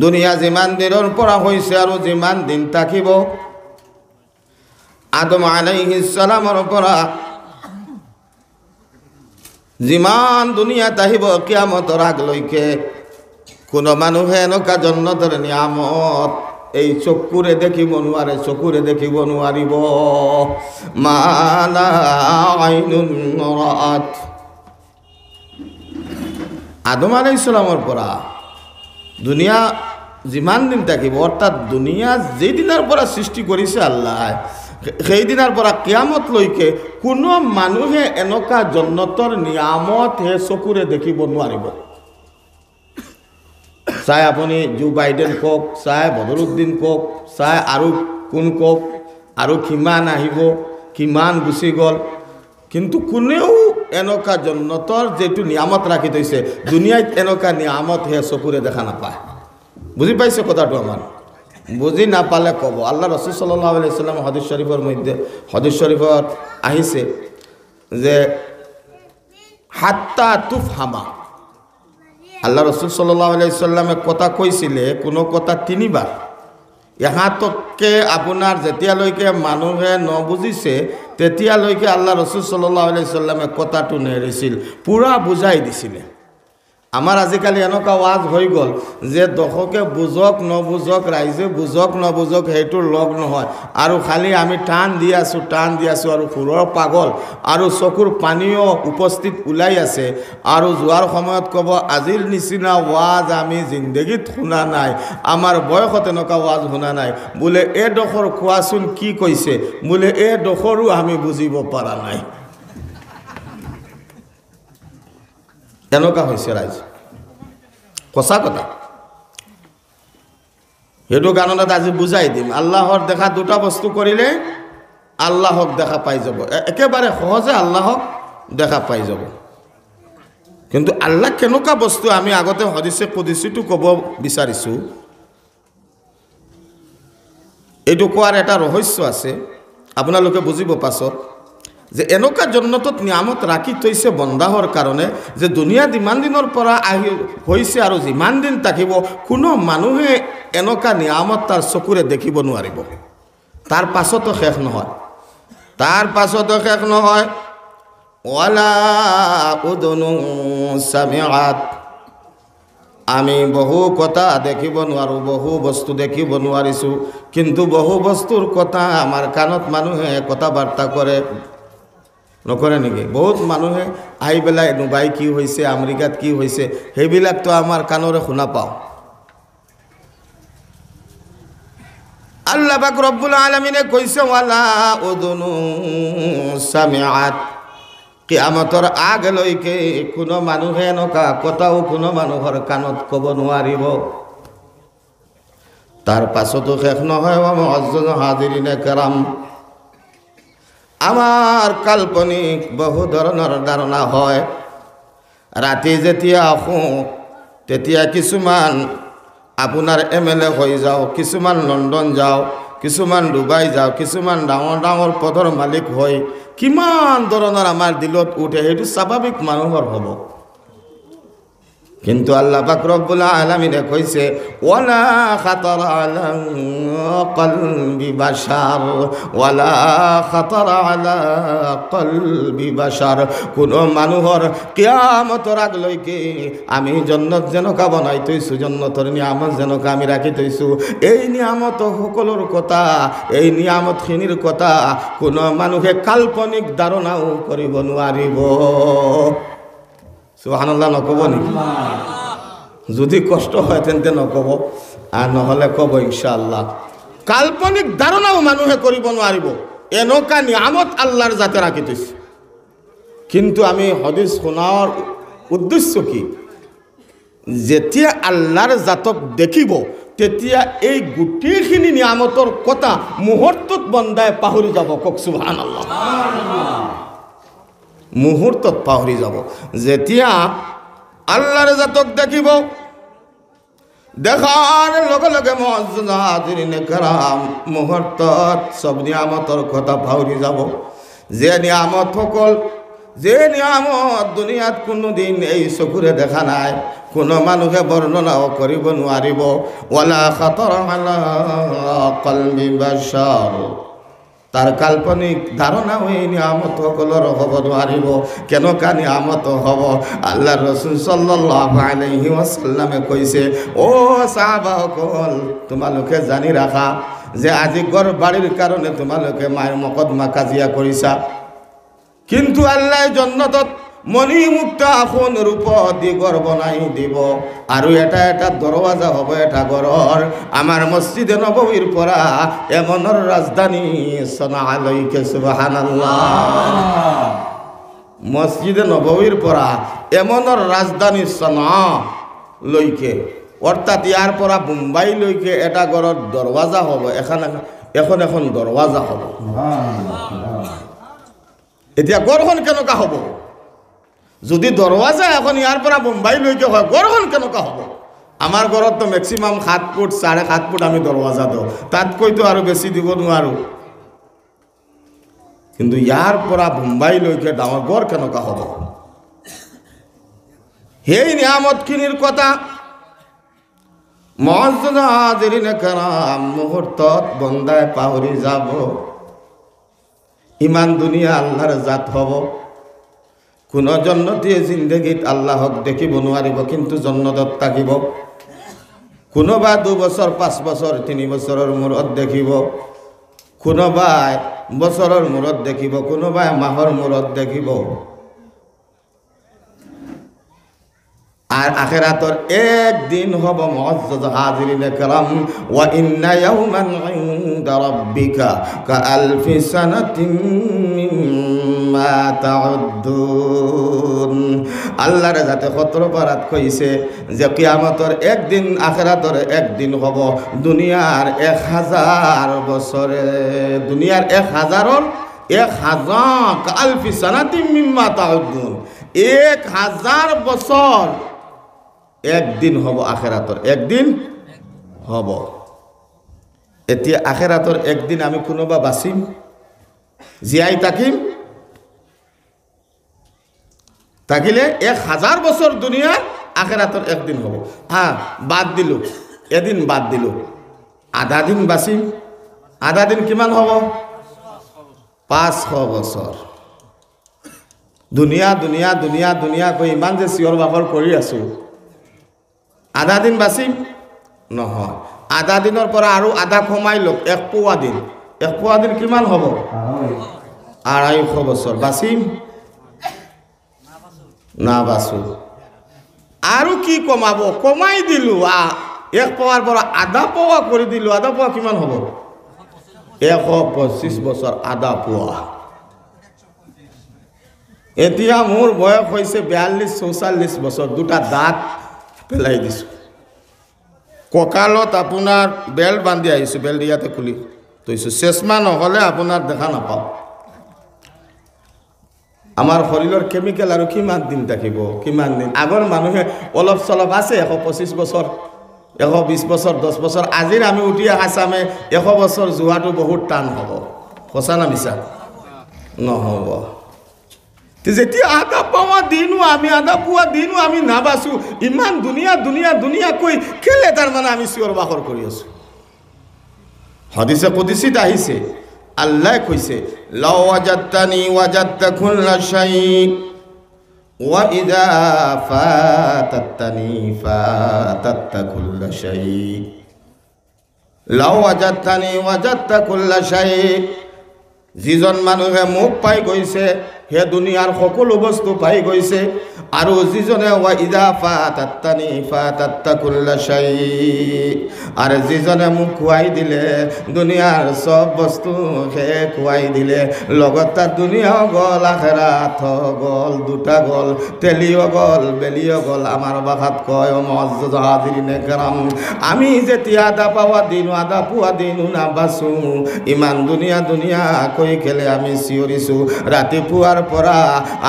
দুনিয়া যিমান দিনৰ পৰা হৈছে আৰু যিমান দিন থাকিব, আদম আলাইহিস সালামৰ পৰা যিমান দুনিয়াত আহিব কিয়ামতৰ আগলৈকে কোনো মানুহে এনেকুৱা জন্নতৰ নিয়ামত এই চকুৰে দেখিব নোৱাৰে, চকুৰে দেখিব নোৱাৰিব। মালা আইনুন ৰাআত। আদম আলাইহিস সালামৰ পৰা দুনিয়া যিমান দিন থাকিব, অৰ্থাৎ দুনিয়া যেইদিনাৰ পৰা সৃষ্টি কৰিছে আল্লাহ, সেইদিনাৰ পৰা কিয়ামতলৈকে কোনো মানুহে এনেকুৱা জন্নতৰ নিয়ামত হে চকুৰে দেখিব নোৱাৰিব। চাই আপুনি জো বাইডেন কওক, চাই বদৰুদ্দিন কওক, চাই আৰু কোন কওক, আৰু কিমান আহিব কিমান গুচি গ'ল, কিন্তু কোনেও এনেকুৱা জন্নতৰ যিটো নিয়ামত ৰাখি থৈছে দুনিয়াত এনেকুৱা নিয়ামত হে চকুৰে দেখা নাপায়। বুজি পাইছে কথাটো আমাৰ? বুজি নাপালে ক'ব। আল্লাহ ৰসুল সাল্লাল্লাহু আলাইহি ওয়াসাল্লাম হাদিস শরীফের মধ্যে, হাদিস শরীফত আহিছে যে হাত্তা তুফহামা, আল্লাহ রসুল সাল্লাল্লাহু আলাইহি ওয়াসাল্লামে কথা কৈছিলে কোনো কথা তিনিবাৰ, ইহাঁতকে আপোনাৰ যেতিয়ালৈকে মানুহে নবুজিছে তেতিয়ালৈকে আল্লাহ ৰসুল সাল্লাল্লাহু আলাইহি ওয়াসাল্লামে কথাটো নেৰিছিল, পূৰা বুজাই দিছিলে। আমাৰ আজিকালি এনেকুৱা ৱাজ হৈ গ'ল যে দশকে বুজক নবুজক, ৰাইজে বুজক নবুজক সেইটো লগ নহয়, আৰু খালি আমি টান দি আছোঁ, টান দি আছোঁ, আৰু সুৰৰ পাগল আৰু চকুৰ পানীও উপস্থিত ওলাই আছে, আৰু যোৱাৰ সময়ত ক'ব আজিৰ নিচিনা ৱাজ আমি জিন্দগীত শুনা নাই, আমাৰ বয়সত এনেকুৱা ৱাজ শুনা নাই, বোলে এই ডোখৰ কোৱাচোন কি কৈছে, বোলে এই ডোখৰো আমি বুজিব পৰা নাই। এনেকুৱা হৈছে ৰাইজ, সঁচা কথা। সেইটো কাৰণত আজি বুজাই দিম। আল্লাহৰ দেখা দুটা বস্তু কৰিলে আল্লাহক দেখা পাই যাব, একেবাৰে সহজে আল্লাহক দেখা পাই যাব। কিন্তু আল্লাহ কেনেকুৱা বস্তু আমি আগতে হদিছে কুদিছিটো ক'ব বিচাৰিছোঁ। এইটো কোৱাৰ এটা ৰহস্য আছে, আপোনালোকে বুজিব পাছত, যে এনেকুৱা জন্নতত নিয়ামত ৰাখি থৈছে বন্দাহৰ কাৰণে যে দুনিয়াত ইমান দিনৰ পৰা আহি হৈছে আৰু যিমান দিন থাকিব কোনো মানুহে এনেকুৱা নিয়ামত তাৰ চকুৰে দেখিব নোৱাৰিব। তাৰ পাছতো শেষ নহয়, তাৰ পাছতো শেষ নহয়। ওয়ালা উদুনু সামিআত, আমি বহু কথা দেখিব নোৱাৰোঁ, বহু বস্তু দেখিব নোৱাৰিছোঁ, কিন্তু বহু বস্তুৰ কথা আমাৰ কাণত মানুহে কথা বাৰ্তা কৰে, নকৰে নেকি? বহুত মানুহে আহি পেলাই ডুবাই কি হৈছে, আমেৰিকাত কি হৈছে, সেইবিলাকতো আমাৰ কাণৰে শুনা পাওঁ। আল্লাহ পাক ৰব্বুল আলামিনে কৈছে ওয়ালা উদুনু সামিআত, কিয়ামতৰ আগলৈকে কোনো মানুহে এনেকুৱা কথাও কোনো মানুহৰ কাণত ক'ব নোৱাৰিব। তাৰ পাছতো শেষ নহয়। মুআজ্জাজ হাজিৰিনে কেৰাম, আমাৰ কাল্পনিক বহু ধৰণৰ ধাৰণা হয়। ৰাতি যেতিয়া শুওঁ তেতিয়া কিছুমান আপোনাৰ এম এল এ হৈ যাওঁ, কিছুমান লণ্ডন যাওঁ, কিছুমান ডুবাই যাওঁ, কিছুমান ডাঙৰ ডাঙৰ পদৰ মালিক হৈ কিমান ধৰণৰ আমাৰ দিলত উঠে, সেইটো স্বাভাৱিক মানুহৰ হ'ব। কিন্তু আল্লাহ পাক ৰব্বুল আলামিনে কইছে ওয়ালা খাতাৰ আলা কলবি বাশাৰ, ওয়ালা খাতাৰ আলা কলবি বাশাৰ, কোনো মানুহৰ কিয়ামতৰ আগলৈকে আমি জন্নত যেনেকুৱা বনাই থৈছোঁ, জন্নতৰ নিয়ামত যেনেকুৱা আমি ৰাখি থৈছোঁ, এই নিয়ামত সকলোৰ কথা, এই নিয়ামতখিনিৰ কথা কোনো মানুহে কাল্পনিক ধাৰণাও কৰিব নোৱাৰিব। সুবহানাল্লাহ নক'ব নেকি? যদি কষ্ট হয় তেন্তে নক'ব, আৰু নহ'লে ক'ব ইনশাআল্লাহ। কাল্পনিক ধাৰণাও মানুহে কৰিব নোৱাৰিব, এনেকুৱা নিয়ামত আল্লাহৰ যাতে ৰাখি থৈছে। কিন্তু আমি হদিছ শুনাৰ উদ্দেশ্য কি? যেতিয়া আল্লাহৰ জাতক দেখিব তেতিয়া এই গোটেইখিনি নিয়ামতৰ কথা মুহূৰ্তত বন্দাই পাহৰি যাব। কওক সুবহানাল্লাহ। মুহূৰ্তত পাহৰি যাব। যেতিয়া আল্লাহৰ জাতক দেখিব, দেখাৰ লগে লগে মুহূৰ্তত চব নিয়ামতৰ কথা পাহৰি যাব। যে নিয়ামত সকল, যে নিয়ামত দুনিয়াত কোনোদিন এই চকুৰে দেখা নাই, কোনো মানুহে বৰ্ণনাও কৰিব নোৱাৰিব। ওয়ালা খাতৰ আলা কলবি বাশাৰ, তাৰ কাল্পনিক ধাৰণাও এই নিয়ামতসকলৰ হ'ব নোৱাৰিব। কেনেকুৱা নিয়ামত হ'ব? আল্লাহ ৰসুল সাল্লাল্লাহু আলাইহি ওয়াসাল্লামে কৈছে, অ' চাহাবাসকল, তোমালোকে জানি ৰাখা যে আজি ঘৰ বাৰীৰ কাৰণে তোমালোকে মায়েৰ মকদমা কাজিয়া কৰিছা, কিন্তু আল্লাহ জন্নতত মণিমুক্তা আসন ৰূপত দি ঘৰ বনাই দিব আৰু এটা এটা দৰৱাজা হ'ব এটা ঘৰৰ। আমাৰ মছজিদে নববীৰ পৰা এমনৰ ৰাজধানী সনালৈকে, সুবহানাল্লাহ। মছজিদে নববীৰ পৰা এমনৰ ৰাজধানী সনালৈকে, অৰ্থাৎ ইয়াৰ পৰা মুম্বাইলৈকে এটা ঘৰৰ দৰৱাজা হ'ব, এখন এখন এখন দৰৱাজা হ'ব। এতিয়া ঘৰখন কেনেকুৱা হ'ব? যদি দৰৱাজা এখন ইয়াৰ পৰা মুম্বাইলৈকে হয়, ঘৰখন কেনেকুৱা হ'ব? আমাৰ ঘৰততো মেক্সিমাম 7 ফুট 7.5 ফুট আমি দৰৱাজা দিওঁ, তাতকৈতো আৰু বেছি দিব নোৱাৰোঁ। কিন্তু ইয়াৰ পৰা মুম্বাইলৈকে ডাঙৰ ঘৰ কেনেকুৱা হ'ব? সেই নিয়ামতখিনিৰ কথা মুহূৰ্তত বন্দাই পাহৰি যাব। ইমান দুনিয়া আল্লাহৰ জাত হ'ব। কোনো জন্নতিয়ে জিন্দগীত আল্লাহক দেখিব নোৱাৰিব, কিন্তু জন্নতত থাকিব। কোনোবা 2 বছৰ 5 বছৰ 3 বছৰৰ মূৰত দেখিব, কোনোবাই বছৰৰ মূৰত দেখিব, কোনোবাই মাহৰ মূৰত দেখিব। আর আখিরাতর একদিন হব মুআজ্জাজ হাজিরিন কেরাম, ওয়া ইন্না ইয়াওমান ইনদা রাব্বিকা কাআলফি সানাতিন মিম্মা তাউদ্দুন। আল্লাহর যাতে 17 পারাত কইছে যে কিয়ামতের একদিন আখিরাতর একদিন হব দুনিয়ার 1000 বছরে, দুনিয়ার 1000 1000 কাআলফি সানাতিন মিম্মা তাউদ্দুন, 1000 বছর একদিন হব আখেরাতর একদিন হব। এতিয়া আখেরাতর একদিন আমি কোনোবা বাঁচিম, জীয়াই থাকিম? থাকিলে 1000 বছর দুনিয়ার আখেরাতর একদিন হব। হ্যাঁ, বাদ দিল, এদিন বাদ দিল, আধা দিন বাঁচিম। আধা দিন কিমান হব? 500 বছর। দুনিয়া দুনিয়া দুনিয়া দুনিয়া কৈ ইমান যে চিঞৰ বাখৰ কৰি আছোঁ, আধা দিন বাঁচিম? নহয়। আধা দিনৰ পৰা আৰু আধা কমাই লওক, 1 পোৱা দিন। 1 পোৱা দিন কিমান হ'ব? 250 বছৰ। বাঁচিম না? বাঁচো। আৰু কি কমাব? কমাই দিলোঁ, 1 পোৱাৰ পৰা আধা পোৱা কৰি দিলোঁ। আধা পোৱা কিমান হ'ব? 125 বছৰ আধা পোৱা। এতিয়া মোৰ বয়স হৈছে 42 44 বছৰ, দুটা দাঁত পেলাই দিছোঁ। কঁকালত আপোনাৰ বেল্ট বান্ধি আহিছোঁ, বেল্ট ইয়াতে খুলি থৈছোঁ, চশমা নহ'লে আপোনাৰ দেখা নাপাওঁ। আমাৰ শৰীৰৰ কেমিকেল আৰু কিমান দিন থাকিব? কিমান দিন? আগৰ মানুহে অলপ চলপ আছে 125 বছৰ, 120 বছৰ, 10 বছৰ। আজিৰ আমি উঠি আছামে 100 বছৰ যোৱাটো বহুত টান হ'ব। সঁচা না মিছা? নহ'ব। যেতিয়া আধা পোৱা দিনো আমি, আধা পোৱা দিনো আমি নাবাচো, ইমান দুনিয়া দুনিয়া দুনিয়া কৈ কেলে তাৰমানে আমি চিঞৰ বাখৰ কৰি আছোঁ? হাদিসে কুদসিত আহিছে, আল্লাহ কৈছে, লাউ ওয়াজাদতানি ওয়াজাদতা কুল্লা শাই ওয়া ইযা ফাতাতানি ফাতাতা কুল্লা শাই। লাউ ওয়াজাদতানি ওয়াজাদতা কুল্লা শাই, যিজন মানুহে মোক পাই গৈছে হে দুনিয়াৰ সকলো বস্তু পাই গৈছে। আৰু যিজনে ওয়া ইযা ফাতাতানি ফাতাতা কুল্লা শাই, আৰু যিজনে মোক খুৱাই দিলে দুনিয়াৰ চব বস্তু হে খুৱাই দিলে, লগত তাৰ দুনিয়াও গ'ল আখেৰাত গ'ল, দুটা গ'ল, তেলিও গ'ল বেলিও গ'ল। আমাৰ ভাষাত কয় মুআজ্জাজ হাজিৰিনে কেৰাম, আমি যেতিয়া আধা পাৱা দিনো আধা পোৱা দিনো নাবাচোঁ, ইমান দুনিয়া দুনিয়া কৈ খেলে আমি চিঞৰিছোঁ। ৰাতিপুৱাৰ ৰাতিপুৱাৰ পৰা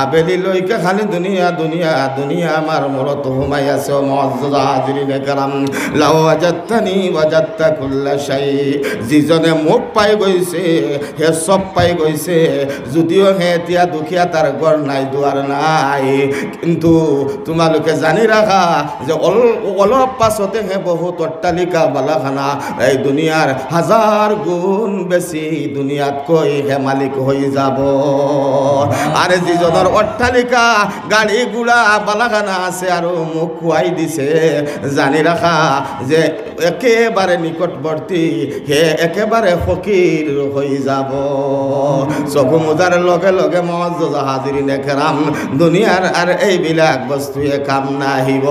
আবেলিলৈকে খালি দুনিয়া দুনিয়া দুনিয়া আমাৰ মূৰত সোমাই আছে। মুআজ্জাজ হাজিৰিনে কেৰাম, লাউ ওয়াজাদতানি ওয়াজাদতা কুল্লা শাই, যিজনে মোক পাই গৈছে হে চব পাই গৈছে। যদিও হে এতিয়া দুখীয়া, তাৰ ঘৰ নাই দুৱাৰ নাই, কিন্তু তোমালোকে জানি ৰাখা যে অলপ পাছতে হে বহুত অট্টালিকা বালাখানা এই দুনিয়াৰ হাজাৰ গুণ বেছি দুনিয়াতকৈ হে মালিক হৈ যাব। আৰে যিজনৰ অট্টালিকা গাড়ী ঘোঁৰা বালাখানা আছে আৰু মোক খুৱাই দিছে, জানি ৰাখা যে একেবাৰে নিকটৱৰ্তী হে একেবাৰে ফকীৰ হৈ যাব। চকু মোজাৰ লগে লগে মুআজ্জাজ হাজিৰিনে কেৰাম, দুনিয়াৰ আৰু এইবিলাক বস্তুৱে কাম নাহিব।